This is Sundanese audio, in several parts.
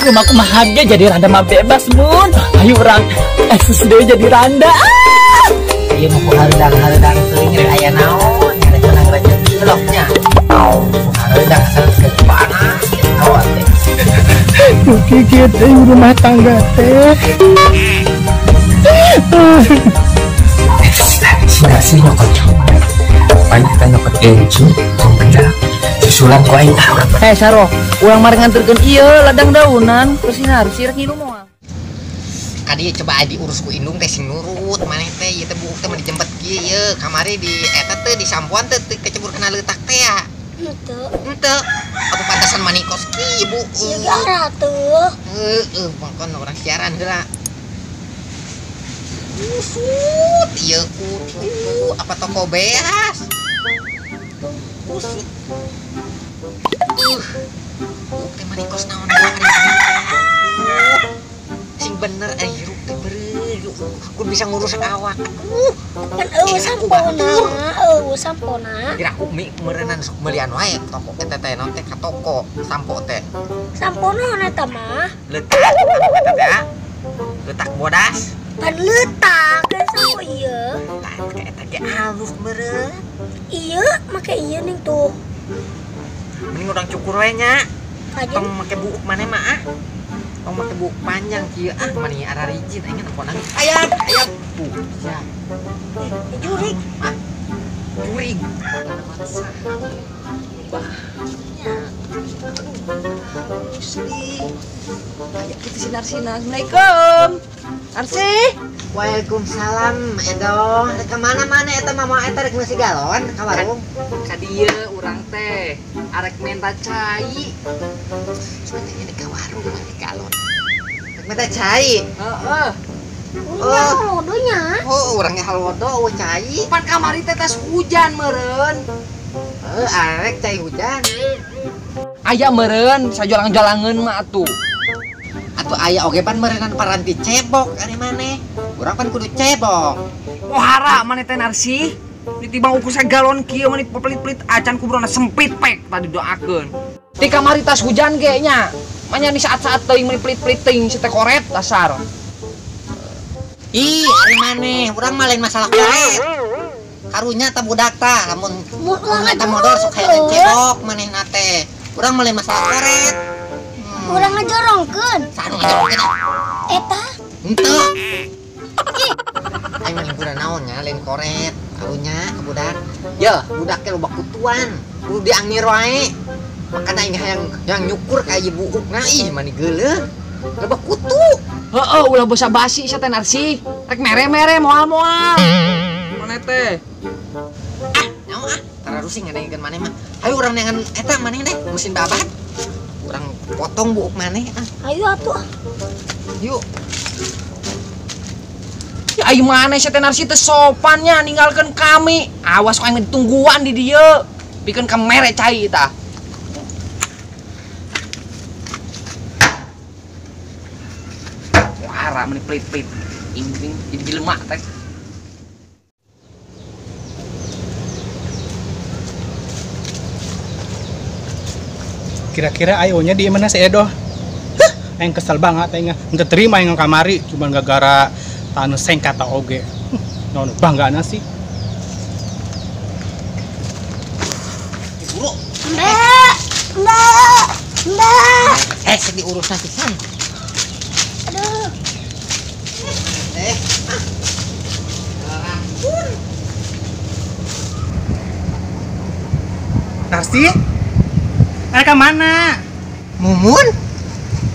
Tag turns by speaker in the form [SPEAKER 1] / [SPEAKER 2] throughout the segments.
[SPEAKER 1] Rumah kumaha ge jadi randa mah bebas mun. Ayo urang eksis deui jadi randa.
[SPEAKER 2] Ieu mah hareudang-hareudang teuing rek aya naon, rek menang rezeki bloknya. Hareudang asal geus panas hawa teh.
[SPEAKER 1] Gigit euy rumah tangga teh.
[SPEAKER 2] Si nyokot copet. Paling kita nyokot keju, benda susulan ku aing tah urang.
[SPEAKER 3] Saro, urang mari nganterkeun ieu ladang daunan, terus harus rek ngilu moal.
[SPEAKER 2] Kadi coba diurus ku indung teh sing nurut maneh teh ieu teh buuk teh mah dijempet kieu ieu kamari di eta teh di sampuan teh kecebur kana leutak teh ya.
[SPEAKER 4] Henteu.
[SPEAKER 2] Henteu. Atuh pantasan mani kos kieu bu.
[SPEAKER 4] Ieu gara tuh.
[SPEAKER 2] Heeh, mangkon urang siaran heula. Usut ieu kutu apa toko beas. Usut. Buuk teh mani kos naon ari. Sing bener ari hirup teh beureuh kudu bisa ngurus awak.
[SPEAKER 4] Kan eueuh sampona, eueuh sampona.
[SPEAKER 2] Kira aku mi meureunnan sok meulian wae toko eta teh naon teh ka toko sampo teh.
[SPEAKER 4] Sampo naon eta mah?
[SPEAKER 2] Leutak anu eta teh. Leutak bodas.
[SPEAKER 4] Pan leutak kan sampo ieu.
[SPEAKER 2] Tah eta ge halus meureun.
[SPEAKER 4] Ieu make ieu ning tuh.
[SPEAKER 2] Mending urang cukur we nya. Tong make buuk maneh mah ah. Tong make buuk panjang kieu ah mani ararijin aing telepon lagi. Ayam, ayam. Sia.
[SPEAKER 4] Jurig.
[SPEAKER 2] Ah. Jurig. Bah.
[SPEAKER 3] Aduh, sedih. Ayo kita sinar-sinar. Assalamualaikum. Arsi.
[SPEAKER 2] Waalaikumsalam, Edo. Rek ka mana-mana eta mama eta rek nasi galon ka warung.
[SPEAKER 3] Ka dieu urang teh arek menta cai.
[SPEAKER 2] Sebenarnya ka warung mah galon. Rek menta cai.
[SPEAKER 3] Heeh.
[SPEAKER 4] Oh, halodonya.
[SPEAKER 2] Oh, urangnya halodo eueuh cai.
[SPEAKER 3] Pan kamari teh tes hujan meureun.
[SPEAKER 2] Heuh, arek cai hujan.
[SPEAKER 3] Aya meureun sajolang-jolangeun mah atuh.
[SPEAKER 2] Atuh aya oge pan meureunnan paranti cebok ari maneh. Urang pan kudu cebok.
[SPEAKER 3] Pohara maneh teh Narsi. Ditibang ukur sagalon kieu maneh pelit-pelit acan kuburna sempit pek tadi doakeun. Ti kamari tas hujan ge nya. Manya di saat-saat teuing maneh pelit-pelit teuing si teh koret dasar.
[SPEAKER 2] Ih, ari maneh, urang mah lain masalah koret. Karunya ta budak tah lamun eta modal sok hayang cebok manehna teh. Urang mah lain masalah koret.
[SPEAKER 4] Urang ngajorongkeun.
[SPEAKER 2] Saha nu ngajorongkeun?
[SPEAKER 4] Eta.
[SPEAKER 2] Henteu. Aing mah liburan naon nya lain koret. Karunya ka budak. Yeuh, budak teh loba kutuan. Kudu diangir wae. Makana aing hayang yang nyukur ka ieu buukna ih mani geuleuh. Loba kutu.
[SPEAKER 3] Heeh, ulah basa-basi sia teh Narsi. Rek mere-mere moal-moal. Maneh teh.
[SPEAKER 2] Ah, nyaho ah, tararusing ngadengkeun maneh mah. Hayu urang neangan eta maneh deh, mesin babat. Urang potong buuk maneh ah.
[SPEAKER 4] Ayo atuh.
[SPEAKER 2] Yuk.
[SPEAKER 3] Ya ayo maneh sia teh Narsi teh sopannya ninggalkeun kami. Awas ku aing ditungguan di dieu. Pikeun ka mere cai tah. Wah, meni pelit-pelit. Inging jadi jelema teh.
[SPEAKER 5] Kira-kira ayonya di mana si Edo? Huh, aing kesel banget aing henteu terima aing kamari cuman gara-gara tanu seng kata oge. Non banggana sih.
[SPEAKER 2] Buru.
[SPEAKER 4] Mbak, mbak, mbak.
[SPEAKER 2] Sing diurusna pisan.
[SPEAKER 4] Aduh.
[SPEAKER 2] Ampun.
[SPEAKER 5] Narsi? Ka mana?
[SPEAKER 2] Mumun?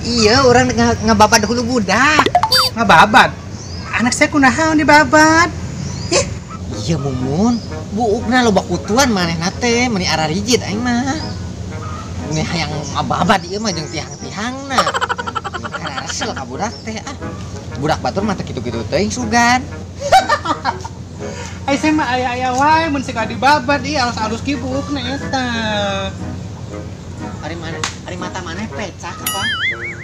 [SPEAKER 2] Iya, orang ngebabat hulu budak.
[SPEAKER 5] Ngebabat? Anak saya kunaon dibabat?
[SPEAKER 2] Ih, iya Mumun. Buukna loba kutuan manehna teh, meuni ararijit aing mah. Meni hayang ngababat ieu mah jeung tihang-tihangna. Karesel ka budak teh ah. Budak batur mah teh kitu-kitu teuing sugan.
[SPEAKER 5] Ai saya mah aya-aya wae mun sika dibabat ieu alus-alus ki buukna eta.
[SPEAKER 2] Ari mana? Ari mata maneh pecah apa?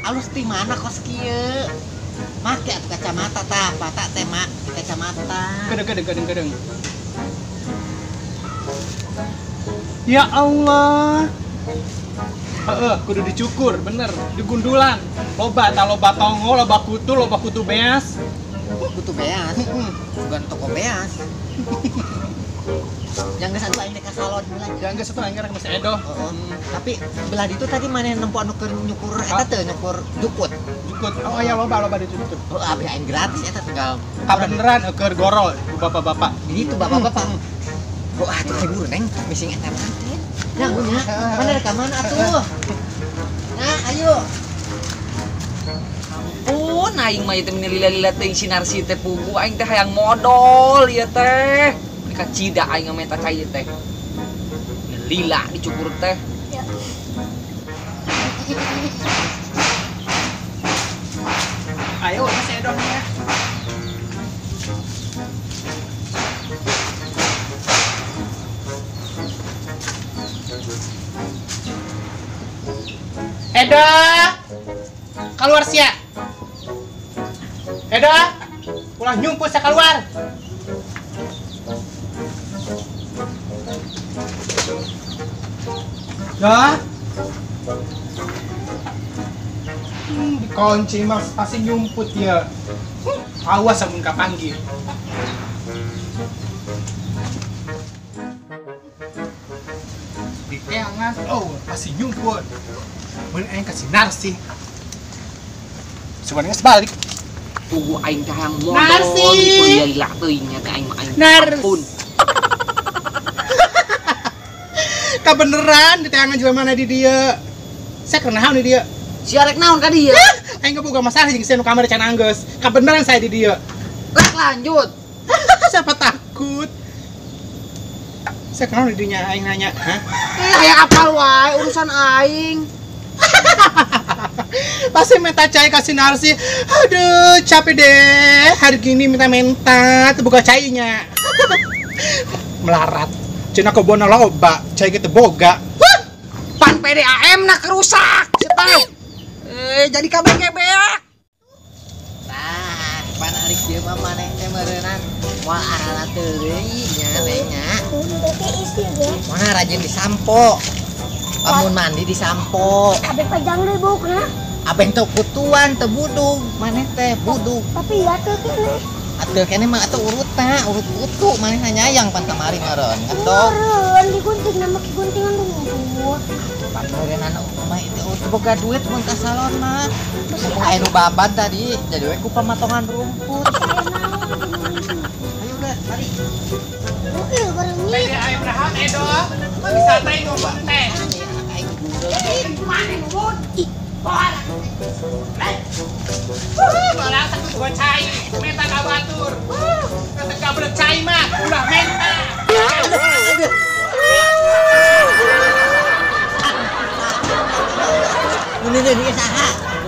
[SPEAKER 2] Alus ti mana kos kieu? Make atuh kacamata tah, mata teh mak kacamata.
[SPEAKER 5] Gedeng gedeng gedeng. Ya Allah. Heeh, kudu dicukur, bener. Digundulan. Loba ta loba tongo, loba kutu beas.
[SPEAKER 2] Kutu beas. Bukan toko beas. Yang geus atuh aing ka salon heula.
[SPEAKER 5] Yang geus atuh aing rek masih edoh.
[SPEAKER 2] Tapi belah ditu tadi mana nempo anu keur nyukur eta teh nyukur jukut.
[SPEAKER 5] Jukut. Oh aya loba dijukut.
[SPEAKER 2] Oh abdi aing gratis eta tinggal.
[SPEAKER 5] Kabeneran keur gorol bapak-bapak.
[SPEAKER 2] Itu bapak-bapak. Oh atuh libur neng mising eta mah. Nah, nya. Mana rek ka mana atuh? Nah, ayo.
[SPEAKER 3] Ampun aing mah ieu teh meni lila-lila teuing si Narsi teh pugu aing teh hayang modol ieu teh. Kacida aing meta cai teh. Lila dicukur teh.
[SPEAKER 4] Ya.
[SPEAKER 5] Ayo masih edoh nya. Edo, keluar sia. Edo, ulah nyumput sia keluar. Dah. Dikunci mah pasti nyumput ya. Awas amun kapanggih. Diteangan, oh pasti nyumput. Mun aing kasih Narsi. Sebenarnya sebalik.
[SPEAKER 3] Tunggu aing teh hayang modol.
[SPEAKER 5] Narsi.
[SPEAKER 3] Lila teuing nya teh aing mah aing.
[SPEAKER 5] Narsi. Kebeneran diteangan jelema mana di dia. Saya keur naon di dia?
[SPEAKER 3] Sia rek naon ka dieu?
[SPEAKER 5] Aing boga masalah jeung sia nu kamari can anggeus. Kabeneran saya di dia.
[SPEAKER 3] Rek lanjut.
[SPEAKER 5] Siapa takut? Saya kenal di dinya aing nanya, hah?
[SPEAKER 3] Hayang apal wae urusan aing.
[SPEAKER 5] Pasti minta cai kasih Narsi. Aduh, capek deh. Hari gini minta-minta teu boga cainya. Melarat. Cina kebon loba, cai gitu boga.
[SPEAKER 3] Pan PDAM nak rusak, setah. Jadi kabeh beak.
[SPEAKER 2] Tah, pan ari kieu mah maneh teh meureunnan moal arala teuing nya teh nya.
[SPEAKER 4] Teh isi ge.
[SPEAKER 2] Mana rajin disampo. Amun mandi disampo.
[SPEAKER 4] Abeh pajang deui buukna.
[SPEAKER 2] Abeh teu kutuan, teu budug, maneh teh budug.
[SPEAKER 4] Tapi ya teu keneh.
[SPEAKER 2] Atuh kene mah atuh urutna, urut utuh maneh nyayang pan kamari meureun. Ngetok.
[SPEAKER 4] Meureun digunting nama ki guntingan rumput.
[SPEAKER 2] Pan meureunana mah itu urut boga duit mun ka salon mah. Mumpung aya nu babat tadi, jadi we ku pamatongan rumput. Ayo udah, mari.
[SPEAKER 4] Oke, bareng nih.
[SPEAKER 5] PDAM naon edo? Kok bisa teh ngomong teh?
[SPEAKER 2] Aing gundul.
[SPEAKER 3] Maneh nubun? Ih,
[SPEAKER 5] Barang satu dua cai, meta kabatur. Kata kabar cai mah, ulah menta.
[SPEAKER 2] Ini saha?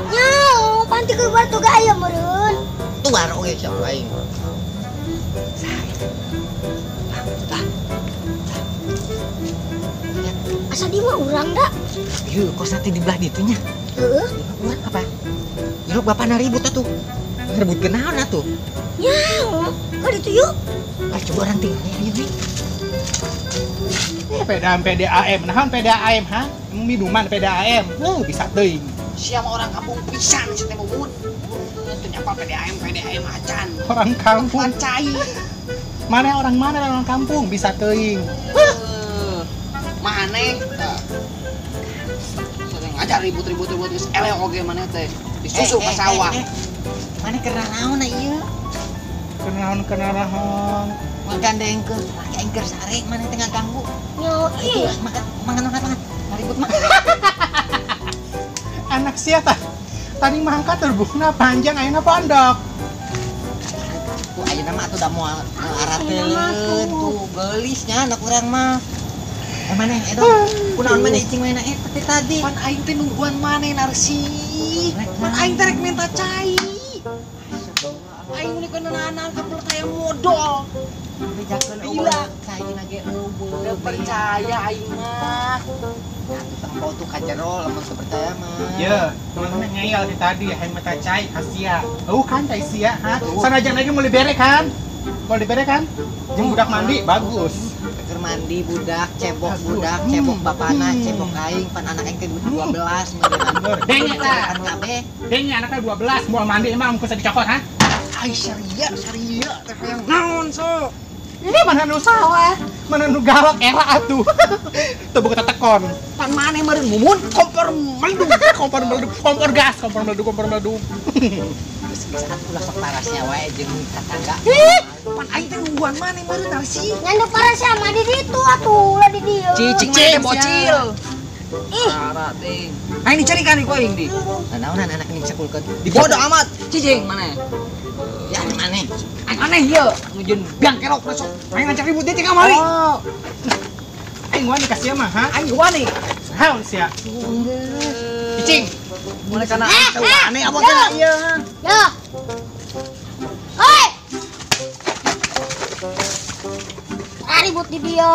[SPEAKER 4] Nyaho, panti keluar tuh gak aya meureun.
[SPEAKER 2] Tuar oge sok aing.
[SPEAKER 4] Asa di mah urang da?
[SPEAKER 2] Ieu kos nanti di belah ditunya.
[SPEAKER 4] Heeh.
[SPEAKER 2] Urang apa? Jeruk bapak ribut atuh. Rebut kenaon atuh?
[SPEAKER 4] Nyaho, ka ditu yuk.
[SPEAKER 2] Ah coba orang tinggal ayo nih.
[SPEAKER 5] PDAM PDAM, naon PDAM ha? Minuman PDAM. Bisa teuing.
[SPEAKER 3] Sia mah orang kampung pisan si teh mumun. Teu nyapa PDAM PDAM acan.
[SPEAKER 5] Orang kampung.
[SPEAKER 3] Cai.
[SPEAKER 5] Mana orang kampung bisa teuing.
[SPEAKER 3] Maneh tah. Sering aja ribut-ribut geus eleh oge maneh teh. Disusul ka sawah.
[SPEAKER 2] Maneh keur naon ieu?
[SPEAKER 5] Keur naon.
[SPEAKER 2] Ngagandengkeun laki aing keur sare maneh teh ngaganggu.
[SPEAKER 4] Nyo, ih.
[SPEAKER 2] Makan makan makan. Ribut mah.
[SPEAKER 5] Anak sia tah. Tadi mangkat terbukna panjang ayeuna pondok.
[SPEAKER 2] Tuh ayeuna mah atuh da moal arateleun tuh geulisnya anak urang mah. Maneh edo kunaon maneh cing maneh eta tadi.
[SPEAKER 3] Pan aing teh nungguan maneh Narsi. Pan aing teh rek minta cai. Aing meni keuneunanan ka hayang modol.
[SPEAKER 2] Bejakeun cai ge eueuh.
[SPEAKER 3] Teu percaya aing mah.
[SPEAKER 2] Tempo tuh ka jero lamun teu percaya mah.
[SPEAKER 5] Ye, teman-teman ngeyel ti tadi hayang minta cai ka sia. Eueuh kan cai sia, ha? Sanajan lagi mau dibere kan? Mau dibere kan? Jeung budak mandi bagus.
[SPEAKER 2] Keur Keur mandi budak, cebok budak, cebok bapana, cebok aing, pan anak aing teh 12 meureun.
[SPEAKER 5] Denge
[SPEAKER 2] lah kabeh.
[SPEAKER 5] Denge anaknya 12 mau mandi emang kusa dicokot ha?
[SPEAKER 3] Ai syariah, syariah teh hayang naon sok.
[SPEAKER 5] Ini mana nu salah, mana nu galak era atuh. Teu boga tetekon.
[SPEAKER 3] Pan maneh meureun mumun kompor meledug,
[SPEAKER 5] kompor meledug, kompor gas, kompor meledug, kompor meledug.
[SPEAKER 2] Geus geus ulah sok parasnya wae jeung tetangga.
[SPEAKER 3] Pan aing teh nungguan maneh meureun Narsi.
[SPEAKER 4] Nyandu parasnya mah di ditu atuh, ulah di dieu.
[SPEAKER 3] Cicing maneh bocil.
[SPEAKER 4] Ih,
[SPEAKER 3] parah ting. Aing dicarikan ku aing di.
[SPEAKER 2] Nah, naonan anak ini sakulkeun.
[SPEAKER 3] Dibodoh amat. Cicing maneh.
[SPEAKER 2] Ya maneh.
[SPEAKER 3] Aing aneh ieu, ngujeun biang kerok sok. Aing ngajak ribut deui kamari.
[SPEAKER 5] Oh. Aing wani ka sia mah, ha?
[SPEAKER 3] Aing wani.
[SPEAKER 5] Haun sia. Cicing.
[SPEAKER 3] Mulai kana aneh abang kana ieu.
[SPEAKER 4] Ya. Hoi. Ribut di dieu.